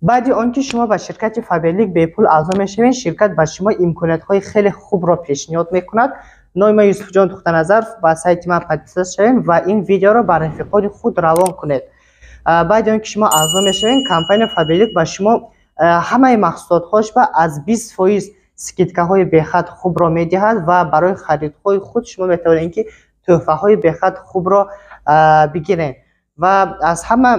Баъди он ки шумо ба ширкати Фаберлик бепул аъзо мешавед, ширкат ба шумо имкониятҳои хеле хубро пешниҳод мекунад. Номи ман Юсуфҷон Тухтаназаров, ба сайти ман подписаться шавед ва ин видеоро ба рафиқони худ равон кунед. Баъди он ки шумо аъзо мешавед, компания Фаберлик ба шумо ҳамаи маҳсулотҳош ба аз 20% скидкаҳои бехад хубро медиҳад ва барои харидҳои худ шумо метавонед, ки тӯҳфаҳои бехад хубро бигиред. Ва аз ҳама,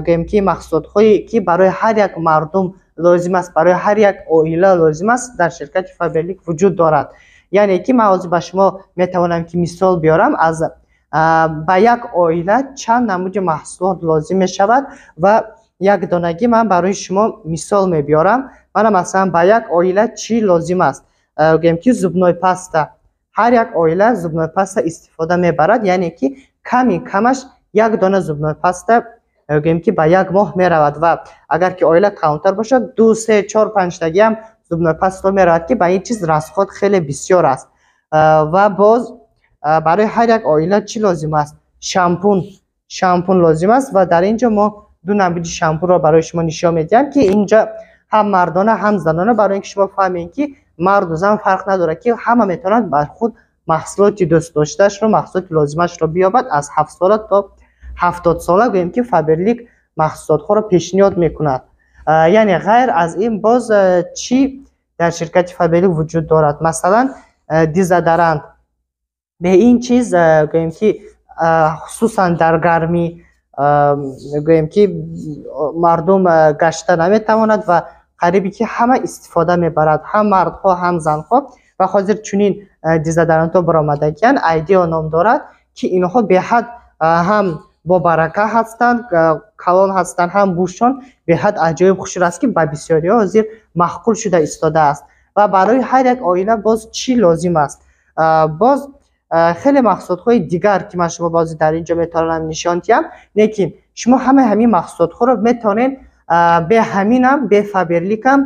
гӯем ки, маҳсулотҳое ки барои ҳар як мардум лозим аст, барои ҳар як оила лозим аст, дар ширкати Фаберлик вуҷуд дорад. Яъне ки ман ҳозир ба шумо метавонам ки мисол биёрам, аз ба як оила чанд намуди маҳсулот лозим мешавад ва як донагӣ ман барои шумо мисол мебиёрам. Мана, масалан, ба як оила чӣ лозим аст? Гӯем ки, зубной паста. Ҳар як оила зубной паста истифода мебарад, яъне ки ками камаш як дона зубной паста, гӯем ки, ба як моҳ меравад. Ва агар ки оила калонтар бошад, ду, се, чор, панҷтагиам зубной паста меравад, ки ба ин чиз расход хеле бисёр аст. Ва боз барои ҳар як оила чӣ лозим аст? Шампун. Шампун лозим аст ва дар ин ҷо мо ду намуди шампунро барои шумо нишон медиҳам, ки инҷа ҳам мардона, ҳам занона, барои ин ки шумо фаҳмед, ки марду зан фарқ надорад, ки ҳама метавонад бар худ маҳсулоти дӯстдоштаашро, маҳсулоти лозимашро биёбад. Аз 7-сола то 70-сола, гӯем ки, Фаберлик маҳсулотҳоро пешниҳод мекунад. Яъне ғайр аз ин боз чӣ дар ширкати Фаберлик вуҷуд дорад? Масалан, дезодорант. Бе ин чиз, гӯем ки, хусусан дар гармӣ, гӯем ки, мардум гашта наметавонад ва қарибе ки ҳама истифода мебарад, ҳам мардҳо, ҳам занҳо. Ва ҳозир чунин дезодорантҳо баромадагиянд, Айдео ном дорад, ки инҳо беҳад ҳам бобарака ҳастанд, калон ҳастанд, ҳам бӯшон беҳад аҷоиб хушрӯ аст, ки ба бисёриҳо ҳозир маъқул шуда истодааст. Ва барои ҳар як оила боз чӣ лозим аст? Боз хеле маҳсулотҳои дигар, ки ман шумо боз дар ин ҷо метавонам нишон диҳам. Лекин шумо ҳамаи ҳамин маҳсулотҳоро метавонед бе ҳаминам, бе Фаберликам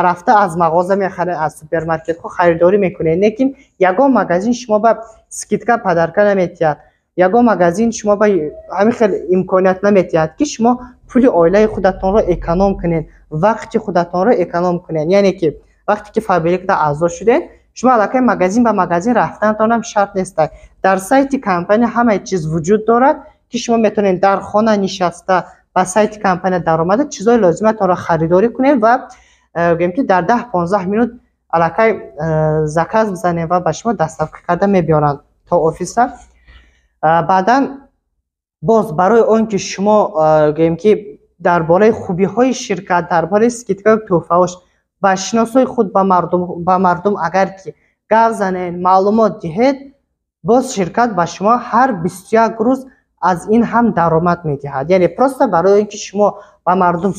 рафта аз мағоза мехаред, аз супермаркетҳо харидорӣ мекунед. Лекин ягон магазин шумо ба скидка, подарка наметиҳад, ягон магазин шумо ба ҳамин хел имконият наметиҳад, ки шумо пули оилаи худатонро эконом кунед, вақти худатонро эконом кунед. Яъне ки вақте ки Фаберликда аъзо шудед, шумо аллакай магазин ба магазин рафтанатонам шарт нест. Дар сайти компания ҳамаи чиз вуҷуд дорад, ки шумо метавонед дар хона нишаста ба сайти компания даромада, чизҳои лозиматонро харидорӣ кунед ва, гӯем ки, дар 10-15 минут аллакай заказ бизанед ва ба шумо доставка карда мебиёранд то офиса. Баъдан боз барои он ки шумо, гӯем ки, дар бораи хубиҳои ширкат, дар бораи скидкаю тӯҳфаҳош ба шиносои худ, ба мардум агар ки гап занед, маълумот диҳед, боз ширкат ба шумо ҳар 21 рӯз аз ин ҳам даромад медиҳад. Яъне просто барои он ки шумо ба мардум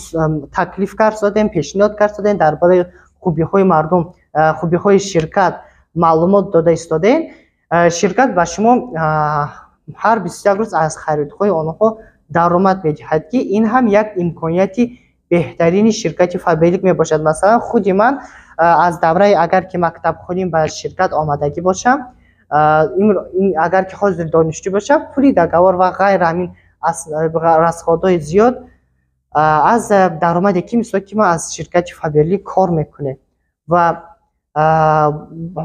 таклиф кард, пешниҳод кард, дар бораи хубиҳои мардум, хубиҳои ширкат маълумот дода истодем, ширкат ба шумо ҳар 21 рӯз аз харидҳои онҳо даромад медиҳад, ки ин ҳам як имконияти беҳтарини ширкати Фаберлик мебошад. Масалан, худи ман аз давраи агар ки мактабхонӣ ба ширкат омадагӣ бошам, агар ки ҳозир донишҷӯ бошам, пули договор ва ғайр ҳамин расходҳои зиёд аз даромаде ки, мисол ки, мо аз ширкати Фаберлик кор мекунем. Ва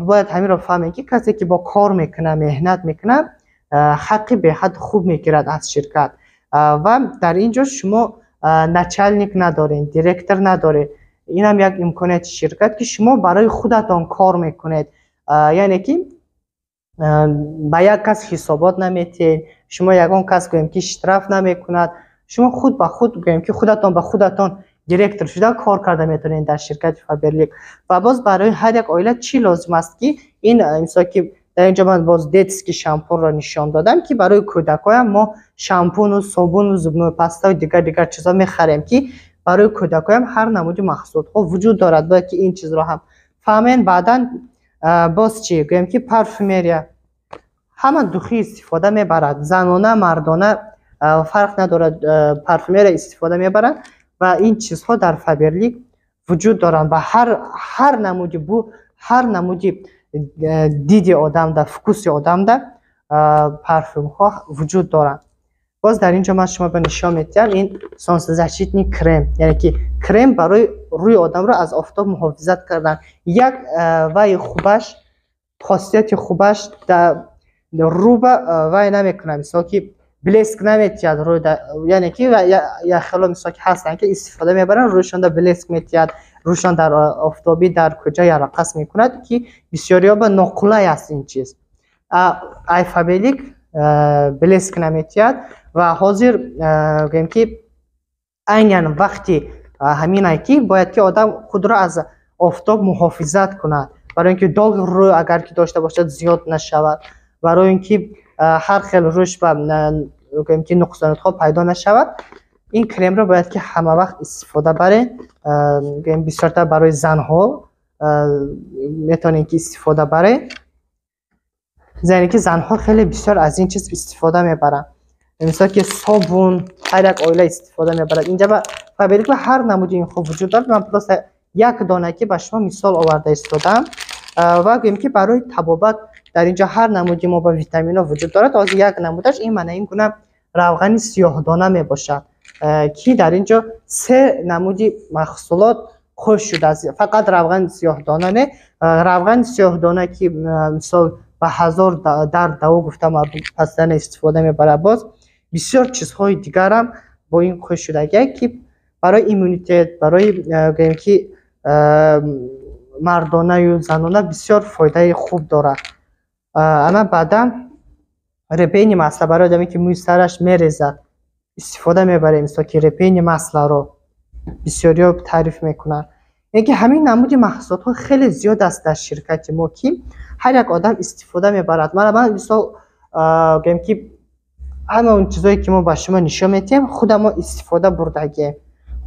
бояд ҳаминро фаҳмем, ки касе ки бо кор мекунад, меҳнат мекунад, ҳаққи беҳад хуб мегирад аз ширкат. Ва дар ин ҷо шумо начальник надоред, директор надоред. Инам як имконияти ширкат, ки шумо барои худатон кор мекунед, яъне ки ба як кас ҳисобот наметиҳед, шумо ягон кас, гӯем ки, штраф намекунад. Шумо худ ба худ, гӯем ки, худатон ба худатон директор шуда кор карда метавонед дар ширкати Фаберлик. Ва боз барои ҳар як оила чӣ лозим аст, ки ин, мисол ки, дар ин ҷо ман боз детский шампунро нишон додам, ки барои кӯдакоям мо шампуну собуну зубной паставу дигар дигар чизҳо мехарем, ки барои кӯдакоям ҳар намуди маҳсулотҳо вуҷуд дорад. Бояд ки ин чизро ҳам фаҳмем. Баъдан боз чӣ? Гӯем ки, парфюмерия. Ҳама духи истифода мебарад, занона, мардона фарқ надорад, парфюмерия истифода мебарад ва ин чизҳо дар Фаберлик вуҷуд доранд. Ва ҳар намуди бу, ҳар намуди диди одамда, вкуси одамда парфюмҳо вуҷуд доранд. Боз дар ин ҷо ман шумо ба нишон медиҳам, ин солнцезащитный крем, яъне ки крем барои рӯи одамро аз офтоб муҳофизат кардан. Як вай хубаш, хосияти хубаш, рӯба вай намекунад, мисол ки блеск наметиҳад рӯй, яъне ки яхело, мисол ки ҳастанд, ки истифода мебаранд, рӯйшонда блеск метиҳад, рӯйшон дар офтобӣ дар куҷа ярақас мекунад, ки бисёриҳо ба ноқулай аст ин чиз. Ай Фаберлик блеск наметиҳад. Ва ҳозир гӯем ки айнан вақти ҳаминае, ки бояд ки одам худро аз офтоб муҳофизат кунад, барои ин ки доғи рӯй агар ки дошта бошад, зиёд нашавад, барои ин ки ҳар хел рӯш ба гӯем ки нуқсонотҳо пайдо нашавад. Ин кремро бояд ки ҳама вақт истифода баред. Гӯем, бисёртар барои занҳо метавонем ки истифода баред, яъне ки занҳо хеле бисёр аз ин чиз истифода мебаранд. Мисол ки собун ҳар як оила истифода мебарад. Инҷа ба Фаберлик ҳар намуди ин хуб вуҷуд дорад, ман просто як дона ки ба шумо мисол оварда истодам. Ва гӯем ки барои табобат дар инҷо ҳар намуди мо ба витаминҳо вуҷуд дорад. Ҳозир як намудаш ин мана ин гуна равғани сиёҳдона мебошад, ки дар инҷо се намуди маҳсулот қӯш шудааст. Фақат равғани сиёҳдона не, равғани сиёҳдона ки мисол ба ҳазор дард даво гуфта мардум постоянно истифода мебарад, боз бисёр чизҳои дигарам бо ин қӯш шудагия, ки барои иммунитет, барои гӯем ки мардонаю занона бисёр фоидаи хуб дорад. Ана баъдан репейный масло, барои одаме ки мӯи сараш мерезад, истифода мебарем. Мисол ки репейный маслоро бисёриҳо таъриф мекунанд. Яъне ки ҳамин намуди маҳсулотҳо хеле зиёд аст дар ширкати мо, ки ҳар як одам истифода мебарад. Ман мисол гӯем ки ҳама он чизое ки мо ба шумо нишон медиҳем, худамо истифода бурдагием,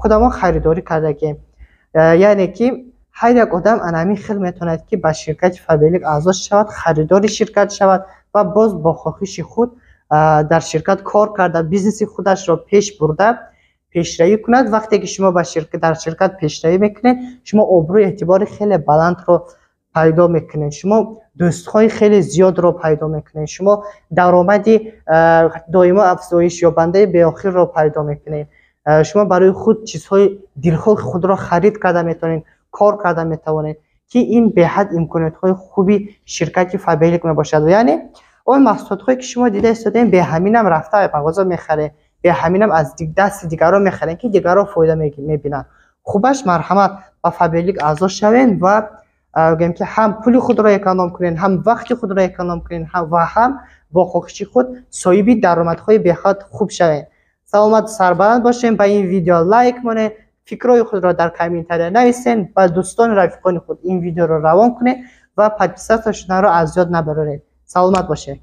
худамо харидорӣ кардагием. Яъне ки ҳар як одам ана ҳамин хел метавонад ки ба ширкати Фаберлик аъзо шавад, харидори ширкат шавад ва боз бо хоҳиши худ дар ширкат кор карда, бизнеси худашро пеш бурда, пешравӣ кунад. Вақте ки шумо дар ширкат пешравӣ мекунед, шумо обрӯи эътибори хеле баландро пайдо мекунед, шумо дӯстҳои хеле зиёдро пайдо мекунед, шумо даромади доимо афзоиш ёбандаи беохирро пайдо мекунед, шумо барои худ чизҳои дилхоҳи худро харид карда метавонед, кор карда метавонед, ки ин беҳад имкониятҳои хуби ширкати Фаберлик мебошад. Яъне он маҳсулотҳое ки шумо дида истодаем, беҳаминам рафта мағоза мехарем, беҳаминам аз дасти дигарон мехарем, ки дигарон фоида мебинанд. Хубаш, марҳамат, ба Фаберлик аъзо шавем ва гӯем ки ҳам пули худро эконом кунед, ҳам вақти худро эконом кунед ва ҳам бо хоҳиши худ соҳиби даромадҳои беҳад хуб шавед. Саломату сарбаланд бошем. Ба ин видео лайк монед, фикрҳои худро дар комментария нависед, ба дӯстону рафиқони худ ин видеоро равон кунед ва подписаться шуданро аз ёд набароред. Саломат бошед.